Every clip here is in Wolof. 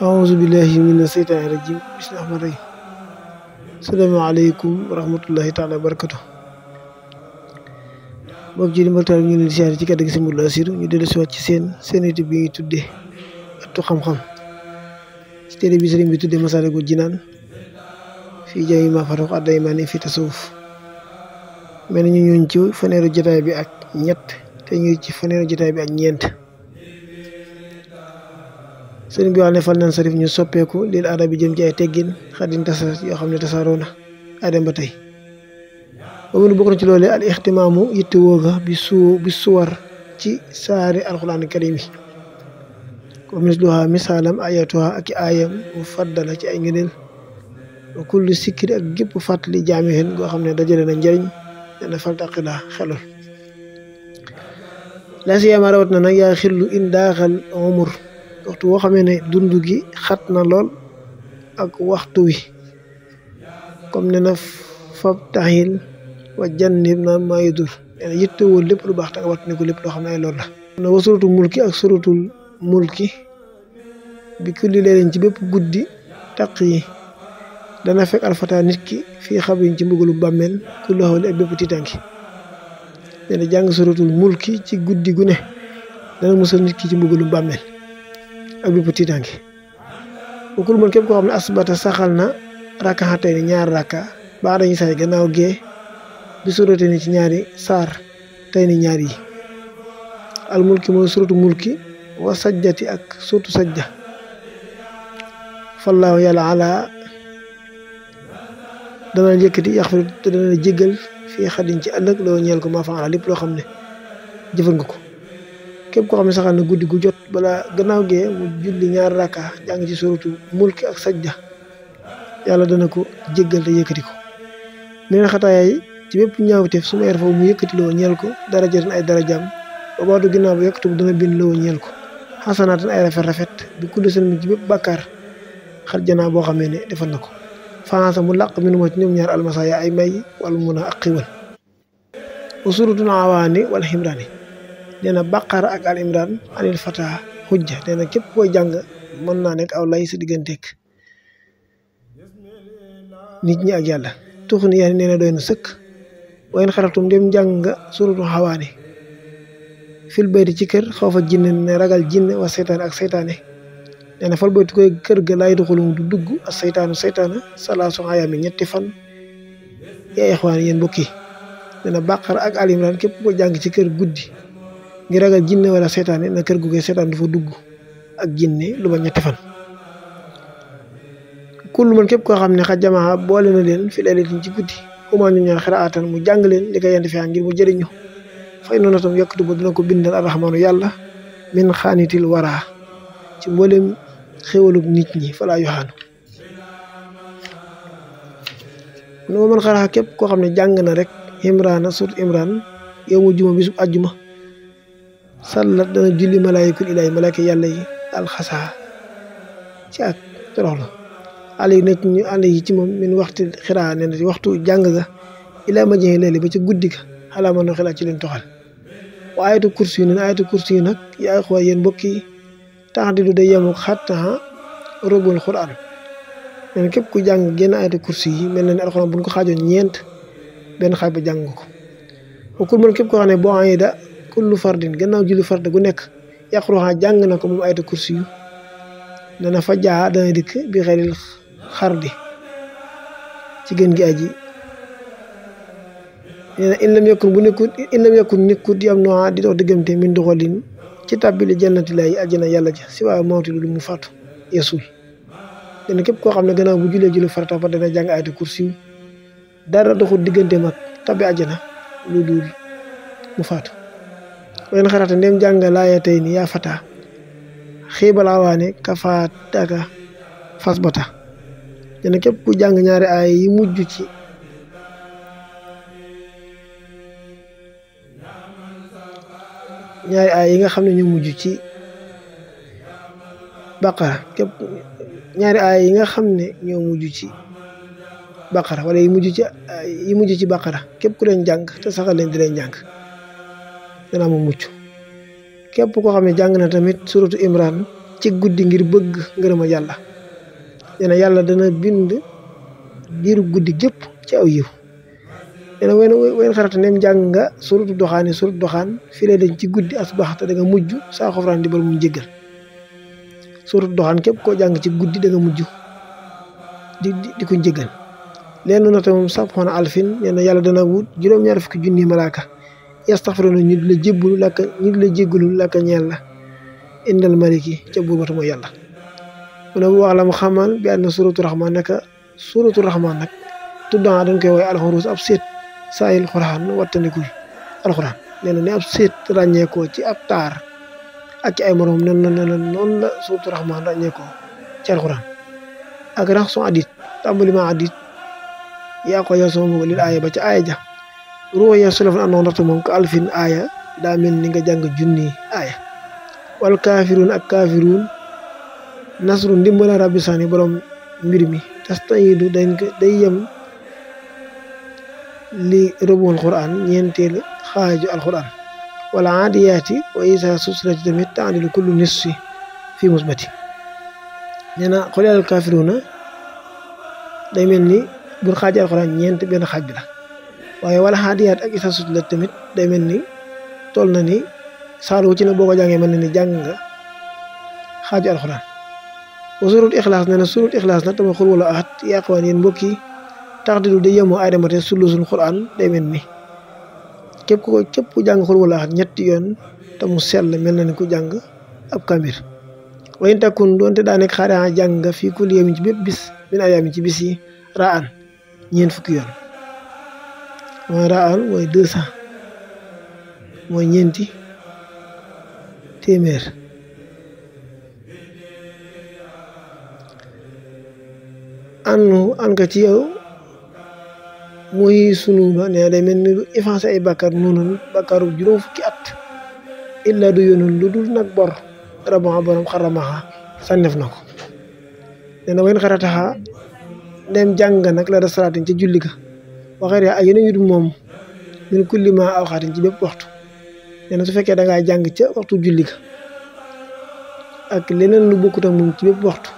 أعوذ بالله من الشيطان الرجيم بسم الله الرحمن الرحيم السلام عليكم ورحمة الله تعالى وبركاته mbokk ji mbokk taal ñu leen di siyaare ci kàddu gi Sëñ Modou Assirou ñu dellu si waat ci seen étude bi ñuy tuddee ëttu xam-xam ci téere bi sëriñ bi tuddee Masaalikul Jinaan fii jaami maa farraqu ad-daymaani fi tasawuf mel ni ñu ñëw ci faneeru jotaay bi ak ñett te ñu ci faneeru jotaay bi ak ñeent sëriñ bi wax ne fal nan sarif ñu soppeeku lil aada bi jëm ci ay teggin xadin tasa yoo xam ne tasaaroo na ay dem ba tey ba mu bokk na ci loolee al ixtimaamu yitte wooga bi suwar ci saari alxuraan karim yi wa misluha misaalam ayatuha ak i aayam mu faddala ci ay ngëneel wa kullu sikkiri ak gépp fàttali jaami hen goo xam ne dajale na njëriñ dana faltaqila xelul la siyama rawat na nag yaa xillu in daaxal umur waxtu woo xamee ne dund gi xat na lool ak waxtu wi comme ne na fab taxil wa jannib na maayi dur nee yittewoo lépp lu baax te nga wat ne ko lépp loo xam ne ay lor la na wa suratul mulki ak suratul mulki bi kulli leeleen ci bépp guddi taq yi dana fekk alfata nit ki fii xabiñ ci mbugalu bàmmeel ku loxooli ak bépp tiitanki nee na jàng suratul mulki ci guddi gu ne dana musal nit ki ci mbugalu bàmmeel ak bépp tiitanki bokkul man képp koo xam ne asbata saxal na rakka tey ni ñaar rakka baax dañuy say gannaaw gee bi surate ni ci ñaari saar tey ni ñaar yi al mulki mooy suratu mulki wa sajjati ak suratu sajja fallaahu yàlla ala dana yëkkati yaxfiru te dana jéggal fii xadin ci ëllëg loo ñeel ko maa fa ala lépp loo xam ne jëfal nga ko képp koo xam ne saxal na guddi gu jot balaa gannaaw gee mu julli ñaar rakka jàng ci suratu mulki ak sajja yàlla dana ko jéggal te yëkkati ko nee na xataayaay ci bépp ñaawteef su ma yar foofu mu yëkkati loo ñeel ko darajatin ay darajaam ba baadu ginnaaw ba yëkkatu dana bind loo ñeel ko xasanaatan ay rafet bi kulli seen ci bépp bàkkaar xar janaa boo xamee ne defal na ko faansa mu làq minu moo ci ñoom ñaar almasaya ay may wala mun a ak xiwal wa suratul awaani wal ximraani nee na bàqaar ak al imran anil fata xujja nee na képp koy jàng mën naa nekk aw lay sa digganteeg nit ñi ak yàlla tux ni yaa nee na doy na sëkk wayen xaratum dem jàng nga suratu xawaani fil bayti ci kër xaw fa jinne ne ragal jinne wa seytaane ak seytaane nee na fal bayti koy kër ga laay duxulum du dugg ak seytaanu seytaane salaasu ayaami ñetti fan yaa ixwaan yéen mbokki nee na bàqar ak al imran képp ko jàng ci kër guddi ngir ragal jinne wala seytaane na kër gu koy seytaan du fa dugg ak jinne lu ba ñetti fan kullu man képp koo xam ne xa jamaa boole na leen fi leelatin ci guddi umaa ñu ñaar xiraatan mu jàng leen li ko yent fiyaa ngir mu jëriñu fay noonu tam yokkutu ba dina ko bindal arrahmaanu yàlla min xaanitil waraa ci mboolem xéwalub nit ñi falaa yoxaanu mu ne ma man xaraa képp koo xam ne jàng na rek imraana surt imraan yow mu juma bisub àjjuma sallat dana julli malaayikul ilaahi malaayika yàlla yi alxasaa ci ak toroxlu ali nekk ñu ànd yi ci moom min waxtu xiraa nee na ci waxtu jàng ga ilaa ma jeexee léegi ba ca guddi ga xalaa ma no xilaa ci leen toxal wa ayatu kursi yu ne ayatu kursi yu nag yaa xooy yéen mbokk yi tax di du day yemuk xatta robul xuraan nee na képp ku jàng génn ayatu kursi yi mel na ne alxuraan bu ñu ko xaajoon ñeent benn xaaj ba jàng ko wa kul man képp koo xam ne boo ay da kullu fardin gannaaw julli farde gu nekk yaqruha jàng na ko moom ayatu kursi yu dana fa jaa dana dikk bi xelil xardi ci gën gi aji nee na in lam yakun nekkut yam noa di dox diggante min doxalin ci tàbbili jannati lay aljana yàlla ja si waaye mawti lu mu faatu yesul dana képp koo xam ne gannaaw bu julli farata fa dana jàng ayatu kursi dara doxul diggante mag tabbi aljana lu dul mu faatu wayen xarata ndem jàng laaya tey ni yaa fata xiibal awaane kafaataka fasbata nee na képp ku jàng ñaari aaya yi mujj ci ñaari aaya yi nga xam ne ñu mujj ci baqara képp ñaari aaya yi nga xam ne ñoo mujj ci baqara wala yi mujj ci baqara képp ku leen jàng te saxal leen di leen jàng dana mu mucc képp koo xam ne jàng na tamit suratu imran ci guddi ngir bëgg ngërëma yàlla nee na yàlla dana bind diiru guddi gépp ci aw yiw nee na wen xarata neem jàng nga suratu doxaan fii lay dañ ci guddi asbaxta da nga mujj saa xofraan di bal mu jéggal suratu doxaan képp koo jàng ci guddi da nga mujj di ko jéggal leen na te moom sabxoona alfin nee na yàlla dana wut juróom-ñaar fukki junni malaaka yastaxfiruuna ñu di la jébbalu lakka ñu di la jéggalu lakka ñeel la indal maliki ca buur bata mooy yàlla mu ne bu wax la mu xamal bi ànd na suratu rahman naka suratu rahman nag tuddan dañ koy woy alxurus ab seet saayil xuraan wattandikul alxuraan nee na ne ab seet ràññeekoo ci ab taar ak ci ay moroom noonu la suratu rahman ràññeekoo ci alxuraan ak rax son addit tàmbali ma addit yaa ko yow sama moom lil aaya ba ca aaya ja ruwa ya sulafan àndoon ndaxte moom ko alfin aaya daa mel ni nga jàng junni aaya wal kaafiruun ak kaafiruun nasru ndimbala rabbi sani borom mbir mi tastayidu day yem li rëbul quran ñeenteel xaaju alquran wala aadiyaati wa isa suslati tamit taadilu kullu nisfi fi musbati nee na xol al kaafiruuna day mel ni bur xaaju alquran ñeent benn xaaj bi la waaye wala aadiyaat ak isa suslati tamit day mel ni toll na ni saar wu ci ne boo ko jàngee mel na ni jàng nga xaaju alquran wa surut ixlaas nee na surut ixlaas nag tamit xul wala ahad yaqwaan yéen mbokk yi tax di day yemoo ay demate sulusul quran day mel ni képp ku jàng xul wala ahad ñetti yoon te mu sell mel na ni ku jàng ab kamir wayin takkun doonte daa nekk xaare jàng nga fii kulli yawmin ci bépp bis min ayaami ci bis yi raan ñeent fukki yoon mooy raan mooy 200 mooy ñeenti téeméer an ka ci yow muy sunu ba ne day mel ni lu effacé ay bàkkaar noonu bàkkaaru juróom fukki at illa du yoonul lu dul nag bor rabon borom xaramaxa sànnef na ko nee na wayn xarataxa ndem jàng nag la da salaatin ca julli ga waxeet yaa ay yeneen yu dul moom min kulli ma aw xaatin ci bépp waxtu nee na su fekkee da ngaa jàng ca waxtu julli ga ak leneen lu bokkut ak moom ci bépp waxtu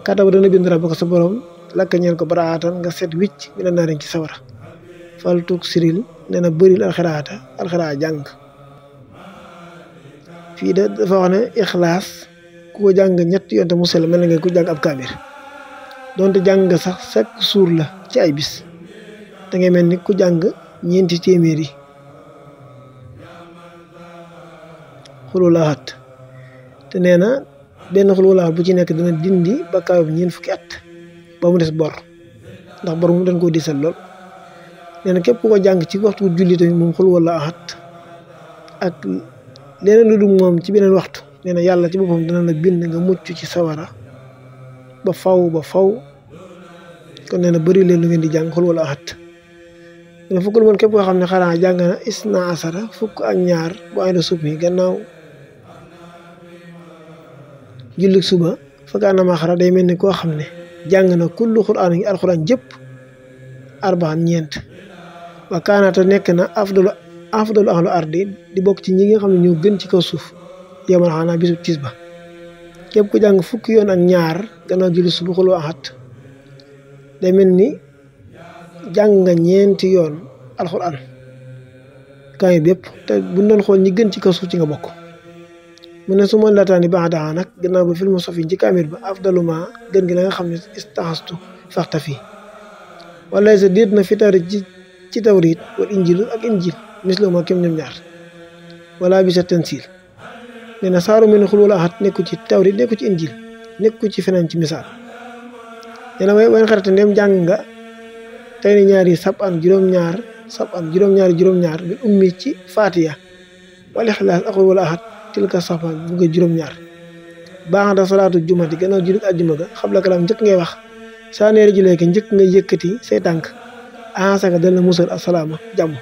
kàttan ba dana bind rab ko sa borom lakk ñeen ko baraatan nga set wicc mi la naariñ ci sawara faltuk siril nee na bëril alxiraata jàng fii de dafa wax ne ixlaas ku ko jàng ñetti yoon te mu sell mel na nga ku jàng ab kaamir donte jàng nga sax chaque jour la ci ay bis da ngay mel ni ku jàng ñeenti téeméeri xul wala ahad te nee na benn xul wala ahad bu ci nekk dana dindi bakkaaru ñeent fukki at ba mu des bor ndax bor mu dañ koo diisal lool nee na képp ku ko jàng ci waxtu julli tamit moom xul wala ahad ak leneen lu dul moom ci beneen waxtu nee na yàlla ci boppam dana la bind nga mucc ci sawara ba faw kon nee na bëri leen lu ngeen di jàng xul wala ahad nee na fukkul moon képp koo xam ne xanaa jàng na isna asara fukk ak ñaar bu ayda sub yi gannaaw jullik suba fakkaana ma xara day mel ni koo xam ne jàng na kullu xuraan yi alxuraan jëpp arbaan ñeent wa kaanaata nekk na afdalu ahlu ardi di bokk ci ñi nga xam ne ñoo gën ci kaw suuf yemal xanaa bisu tiis ba képp ku jàng fukki yoon ak ñaar gannaaw julli suba xul ahad day mel ni jàng nga ñeenti yoon alxuraan kaamil bépp te bu doon xool ñi gën ci kaw suuf ci nga bokk mu ne su ma laataani baax daa nag gannaaw ba filmu sof yi ci kaamil ba afdaluma gën gi la nga xam ne istaxastu faxta fii wala sa déet na fi tawrit ci tawrit wal injil ak injil misluma kem ñoom ñaar wala bi sa tansil nee na saaru mel ni xul wala ahad nekku ci tawrit nekku ci injil nekku ci feneen ci misaal nee na wayn xarate ndem jàng nga tey ni ñaari sab an juróom-ñaar bi ummi ci fatiya wal ixlaas ak xul wala ahad tilka safa bu nga juróom-ñaar baax da salaatu jumati gannaaw jullit àjjuma ga xabla kalaam njëkk ngay wax saa neeri julee ke njëkk nga yëkkati say tànk ansaka dal na musal asalaama jàmm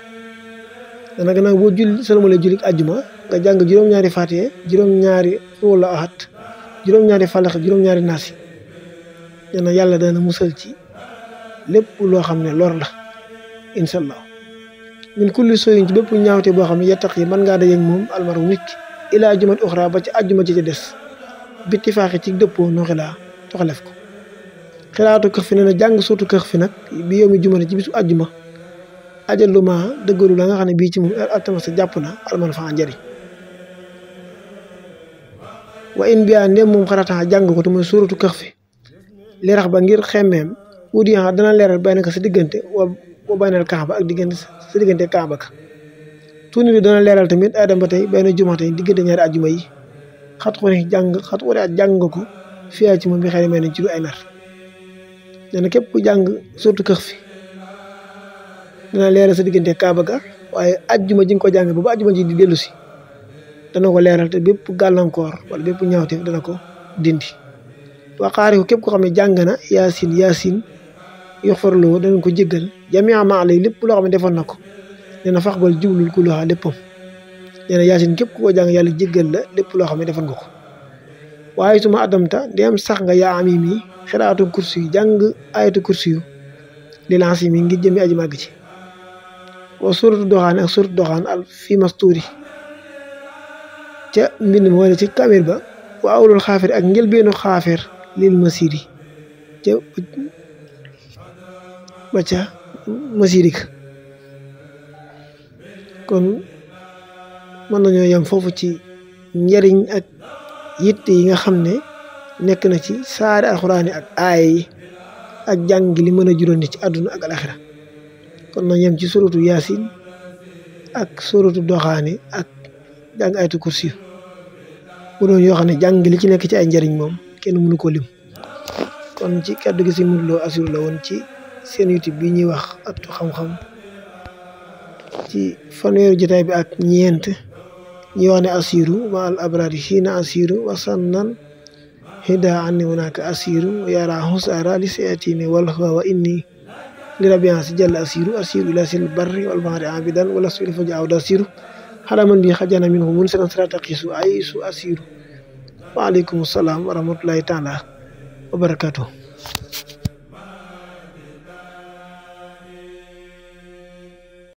dana gannaaw boo salmalee jullit àjjuma nga jàng juróom-ñaari faatiye juróom-ñaari wala ahad juróom-ñaari falax juróom-ñaari naasi dana yàlla dana musal ci lépp loo xam ne lor la incha allah min kulli sooyin ci bépp ñaawte boo xam ne yettaq yi mën ngaa dajeeg moom almaru nit ki ilaa jumat uxra ba ci àjjuma ci des bitti faaxi ci dëppoo noo xilaa toxalef ko xilaatu këx fi ne na jàng sootu këx fi nag bi yow mi jumate ci bisu àjjuma ajalu ma dëggalu la nga xam ne bii ci moom altama sa jàpp na alman fa njariñ wa in biyaa ndem moom xarata jàng ko te mooy suuratu këx fi li rax ba ngir xemmeem wut yaa dana leeral bay na ko sa diggante wa baynal kaaba ak diggante sa diggante kaaba ka tuuni bi dana leeral tamit adam ba tey bay na juma tey diggante ñaari àjjuma yi xat xuri at jàng nga ko fiyaa ci moom bi xëy may nañ ci lu ay nar dana képp ku jàng suuratu këx fi dana leeral sa diggante kaaba ga waaye àjjuma ji nga ko jàng ba àjjuma ji di dellu si dana ko leeral te bépp gàllankoor wala bépp ñaawteef dana ko dindi waxaari ko képp ko xam ne jàng na yaasin yox farloo danañ ko jéggal jamia ma lay lépp loo xam ne defoon na ko nee na faxbal jublul ku loxaa léppam nee na yaasin képp ku ko jàng yàlla jéggal la lépp loo xam ne defoon nga ko waaye suma adamta dem sax nga yaa am yi mi xiraatu kursi yu jàng ayatu kursi yu li lansi mi ngir jëmi aji màgg ci wa suratu doxaan ak suratu doxaan al fi mastuuri ca mbind ma wala ci kamir ba wa awlul xaafir ak njëlbeenu xaafir lil masiri ca ba ca masiri ka kon mën nañoo yem foofu ci njariñ ak yitte yi nga xam ne nekk na ci saari alxuraan ak aaya yi ak jàng li mën a juróon ci àdduna ak alaxira kon nañ yem ci suratu yaasin ak suratu doxaani ak jàng ayatu kursi bu doon yoo xam ne jàng li ci nekk ci ay njariñ moom kenn mënu ko lim kon ci kàddu gi si Modou Lo Assirou la woon ci seen YouTube bi ñuy wax Ëttu Xam-Xam ci fanweeru jotaay bi ak ñeent ñuy wax ne Assirou ma al abrari xiina Assirou wasannan hida anni hunaka Assirou yara husara li seetini wal wa inni li rabian si jàll Assirou ila sil barri wal bahri abidan wala sul fa jaaw da Assirou xalaman bi xajana minhu mun senan sarata qiisu aysu Assirou waaleykum salaam wa rahmatullahi taala wa barakatuh